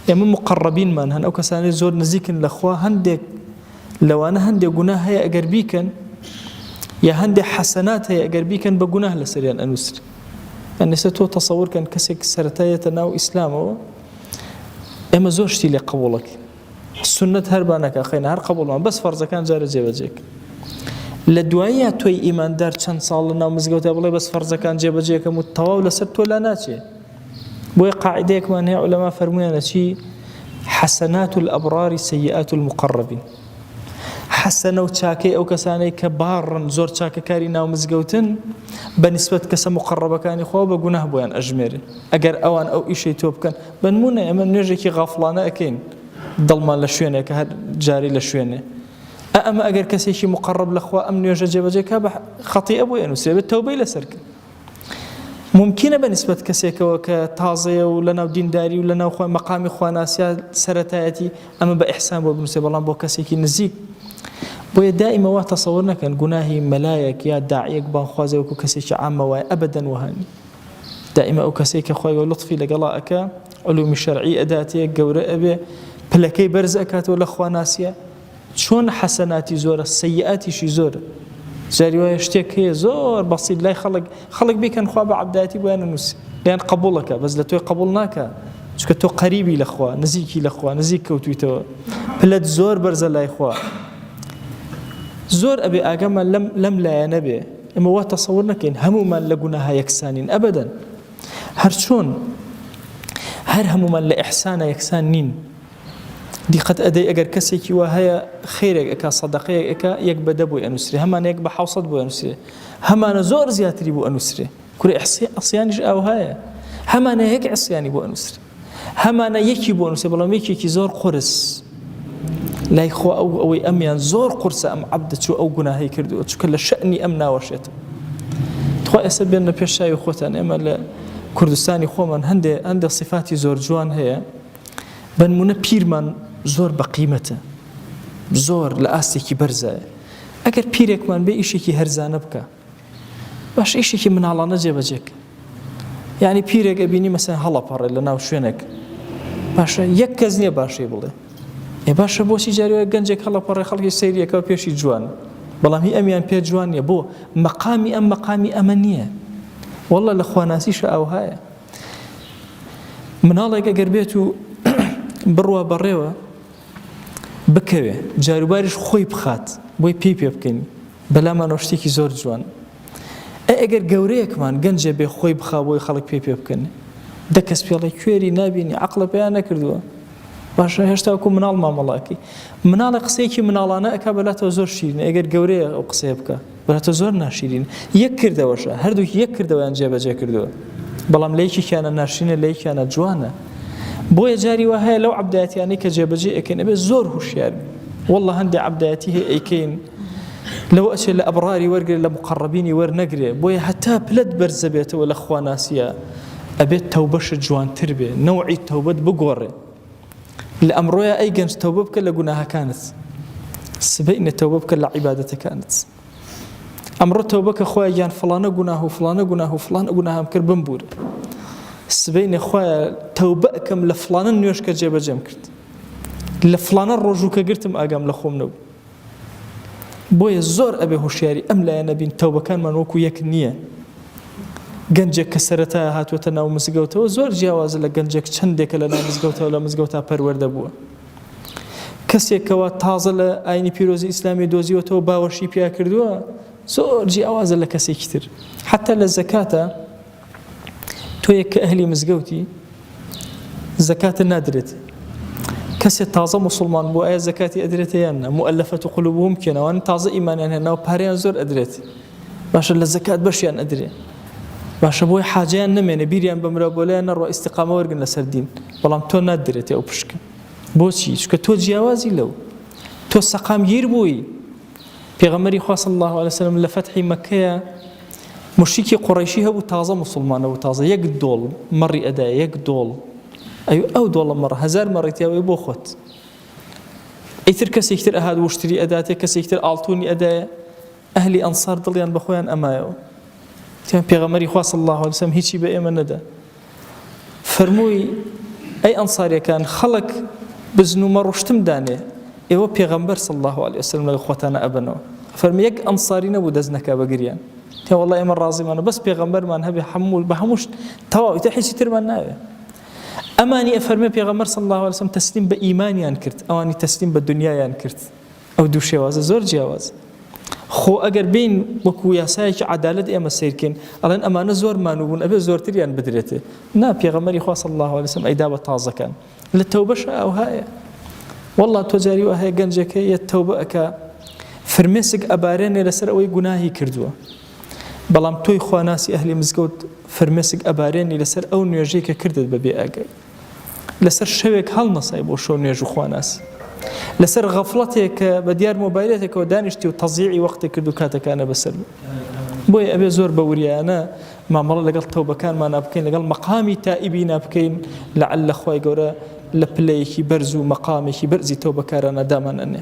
ئێمە مقەڕەبینمان هەن، ئەو کەسانەی زۆر نزیکن لە خوا، هەندێک لەوانە هەندێک گوناه هەیە ئەگەر بیکەن یا هەندێک حەسەنات هەیە ئەگەر بیکەن بە گوناه لەسەریان ئەنووسرێ. یان ئێستا تۆ تەسەور کەن کەسێک سەرەتایەتە ناو ئیسلامەوە ئێمە زۆر شتی لێ قبوڵەکەین سنت هەر با نەکا خەینە هەر قبوڵمان بەس فەرزەکان جارە جێبەجێک لە دواییە تۆی ئیماندار چەند ساڵ لە ناو مزگەوتە بڵێ بەس فەرزەکان جێبەجێکەم و تەواو لەسەر تۆ لا ناچێ بۆیە قاعدەیەکمان هەیە عولەما فەرموویانە چی حەسەنات الأبرار سيئات المقربين حەسەنە و چاکەی ئەو کەسانەی کە باڕن زۆر چاکەکاری ناو مزگەوتن بە نسبەت کەسە مقەڕەبەکانی خوا بە گوناه بۆیان ئەژمێرێ ئەگەر ئەوان ئەو ئیشەی تۆ بکەن بەنمونە ئێمە نوێژێکی غافڵانە ئەکەین دڵمان لە شوێنێکە هەر جاری لە شوێنێ ئەمە ئەگەر کەسێکی مقەڕەب لەخوا ئەم نوێژە جێبەجێ کا بە خەتیئە بۆی ئەنووسرێ بێت تەوبەی لەسەر کرد مومکینە بە نیسبەت کەسێکەوە کە تازەیە و لەناو دینداری و لەناو خۆی مەقامی خواناسیا سەرەتایەتی ئەمە بە ئیحسان بۆ بنووسێ بەڵام بۆ کەسێکی نزیک بۆیە دائیمە وا تەسەور نەکەن گوناهی مەلایەک یا داعیەک بانخوازێ وەکو کەسێکی عامە وایە ئەبەدەن وەها نییە دائیمە ئەو کەسێک کە خۆی لوتفی لەگەڵا ئەکا علومی شەرعی ئەداتێ گەورە ئەبێ پلەکەی بەرز ئەکاتەوە لە خواناسیە چۆن حەسەناتی زۆرە سەیئاتیشی زۆرە جاری وایە شتێک هەیە زۆر بەسیط لای خەڵک خەڵک بیکەن خوا بە عەبدایەتی بۆیان نووسی لێیان قبوڵەکە بەس لە تۆی قبوڵ ناکە چونکە تۆ قەریبی لە خوا نزیکی لە خوا نزیک کەوتویتەوە پلەت زۆر بەرزە لای خوا زۆر ئەبێ ئاگامان لەم لەم لایەنە بێ ئێمە وا تەسەور نەکەین هەمومان لە گوناها یەکسانین ئەبەدەن هەرچۆن هەر هەمومان لە ئیحسانە یەکسان نین دیقەت ئەدەی ئەگەر کەسێکی وا هەیە خێرێک ئەکا سەدەقەیەک ئەکا یەک بە دە بۆی ئەنووسرێ هەمانە یەک بە حوسەد بۆی ئەنووسرێ هەمانە زۆر زیاتری بۆ ئەنووسرێ کورە عسیانیش ئاوهایە هەمانە یەک عسیانی بۆ ئەنووسرێ هەمانە یەکی بۆ نووسێ بەڵام یەکێکی زۆر قورس لای خوا ئەو ئەوەی ئەمیان زۆر قورسە ئەم عەبدە چوو ئەو گوناهەی کردووە چونکە لە شەنی ئەم ناوەشێت تخوا ئێستا بێنە پێش چاوی خۆتان ئێمە لە کوردستانی خۆمان هەندێ هەندێ صفاتی زۆر جوان هەیە بەنمونە پیرمان زۆر بە قیمەتە زۆر لە ئاستێکی بەرزایە ئەگەر پیرێکمان بێ ئیشێکی هەرزانە بکە باش ئیشێکی مناڵانە جێبەجێک یعنی پیرێک ئەبینی مەسەن هەڵەپەڕێ لە ناو شوێنێک باشە یەک کەس نییە باشەی بڵێ ئێ باشە بۆچی جاریوە گەنجێک هەڵەپەڕێ خەڵکی سەیریەکە پێشی جوان بەڵام هی ئەمیان پێ جوان نییە بۆ مەقامی ئەم مەقامی ئەمە نییە والله لە خواناسیشە ئەوهایە مناڵێک ئەگەر بێت و بڕوا بەڕێوە بکەوێ جاروباریش خۆی بخات بۆی پێی پێ بکەین بەلامانەوە شتێکی زۆر جوان ئەی ئەگەر گەورەیەکمان گەنجێ بێ خۆی بخا بۆی خەڵک پێی پێ بکەن دە کەس پێڵێ کوێری نابینی عەقڵە پێیان نەکردووە باشە هێشتا وەکو مناڵ مامەڵەکەی مناڵە قسەیەکی مناڵانە ئەک بەلاتەوە زۆر شیرینە ئەگەر گەورەیە ئەو قسەیە بکە بەلاتەوە زۆر ناشیرین یەک کردەوەشە هەردووکی یەک کردەوەیان جێبەجێ کردووە بەڵام لە یەکێکیانە ناشرینە لە یەکیانە جوانە بۆیە جاری وا هەیە لەو عەبدایەتیانەی کە جێبەجێ ئەکەین ئەبێ زۆر هوشیار بین والله هەندێ عەبدایەتی هەیە ئەیکەین لەوە ئەچێ لە ئەبراری وەرگێ لە مقەڕەبینی وەرنەگرێ بۆیە هەتا پلەت بەرزەبێتەوە لە خواناسیە ئەبێت تەوبەشت جوانتر بێ نەوعی تەوبەت بگۆڕێ لە ئەمڕۆیا ئەی گەنج تەوبە بکە لە گوناهەکانت سبەینێ تەوبە بکە لە عیبادەتەکانت ئەمڕۆ تەوبە کە خوایە گیان فڵانە گوناه و فڵانە گوناه و فڵانە گوناهم کرد بمبورە سبەینێ خوایە تەوبە ئەکەم لە فڵانە نوێژ کە جێبەجێم کرد لە فڵانە ڕۆژوو کە گرتم ئاگام لە خۆم نەبوو بۆیە زۆر ئەبێ هۆشیاری ئەم لایەنە بین تەوبەکانمان وەکو یەک نییە گەنجێک کە سەرەتا هاتووەتە ناو مزگەوتەوە زۆر جیاوازە لە گەنجێک چەندێکە لە ناو مزگەوتەوە لە مزگەوتا پەروەردە بووە کەسێک کەوا تازە لە ئاینی پیرۆزی ئیسلامی دۆزیوەتەوە باوەشی پیا کردووە زۆر جیاوازە لە کەسێکی تر حتا لە زەکاتە تۆیەک کە ئەهلی مزگەوتی زەکاتە نادرێت کەسێ تازە مسلمان بوو ئایا زەکاتی ئەدرێتە یان نا مؤلفة قلوبهم کێنەوان تازە ئیمانیان هێنا و پارەیان زۆر ئەدرێت باشە لە زەکات بەشیان ئەدرێ باشە بۆی حاجیان نەمێنێ بیریان بەمرا بۆ لایان نەڕۆ ئیستیقامە وەرگن لەسەر دین بەڵام تۆ نادرێتێ ئەو پشکە بۆچی چونکە تۆ جیاوازی لەو تۆ سەقامگیر بووی پێغەمبەری خوا صلی الله علیه وسلم لە فەتحی مەکەیە مشریکی قوڕەیشی هەبوو تازە موسڵمانە بوو تازە یەک دۆڵ مەڕی ئەدایە یەک دۆڵ ئەی ئەو دۆڵە مەڕ هەزار مەڕی تیاوەی بۆ خۆت ئیتر کەسێک تر ئەهات وشتری ئەداتێ کەسێک تر ئاڵتونی ئەدایە ئەهلی ئەنسار دڵیان بە خۆیان ئەمایەوە تیان پێغەمبەری خوا صلی الله علیه وسلم هیچی بە ئێمە نەدا فەرمووی. ئەی ئەنساریەکان خەڵک بزن و مەڕ و شتم دانێ ئێوە پێغەمبەر صلی اللە علیە وسلم لەگەڵ خۆتانە ئەبەنەوە. فەرمی یەک ئەنساری نەبوو دەست نەکا بە گریان. تێ وەڵا ئێمە ڕازیمانە بەس پێغەمبەرمان هەبێ هەموو بە هەموو شت تەواو ئیتر هیچی ترمان ناوێ. ئەمانی ئەفەرمێ پێغەمبەر صلی اللە علیە وسلم تەسلیم بە ئیمانیان کرد ئەوانی تەسلیم بە دنیایان کرد. ئەو دوو شێوازە زۆر جیاواز. خۆ ئەگەر بێین وەکو یاسایەکی عەدالەت ئێمە سەیرکەین ئەڵێن ئەمانە زۆر مانوو بوون ئەبێ زۆرتریان بدرێتێ نا پێغەمبەری خوا صلی اللە علیه وسلم ئەیدا بە تازەکان لە تەوبەشا ئەوهایە والله تۆ جاری وا هەیە گەنجێکە یە تەوبە ئەکا فرمێسک ئەبارێنێ لەسەر ئەوەی گوناهی کردووە بەڵام تۆی خواناسی ئەهلی مزگەوت فرمێسک ئەبارێنی لەسەر ئەو نوێژەی کە کردت بە بێ ئاگای لەسەر شەوێک هەڵنەسای بۆ شەو نوێژ و خواناسی لەسەر غەفڵەتێک کە بە دیار مۆبایلێتێکەوە دانیشتی و تەزیعی وەختێک کرد و کاتەکانە بەسەر بۆیە ئەبێ زۆر بە وریانە مامەڵە لەگەڵ تەوبەکانمانا بکەین لەگەڵ مەقامی تائیبینا بکەین لەعل خوای گەورە لە پلەیەکی بەرز و مەقامێکی بەرزی تەوبەکارانە دامان ئەنێ.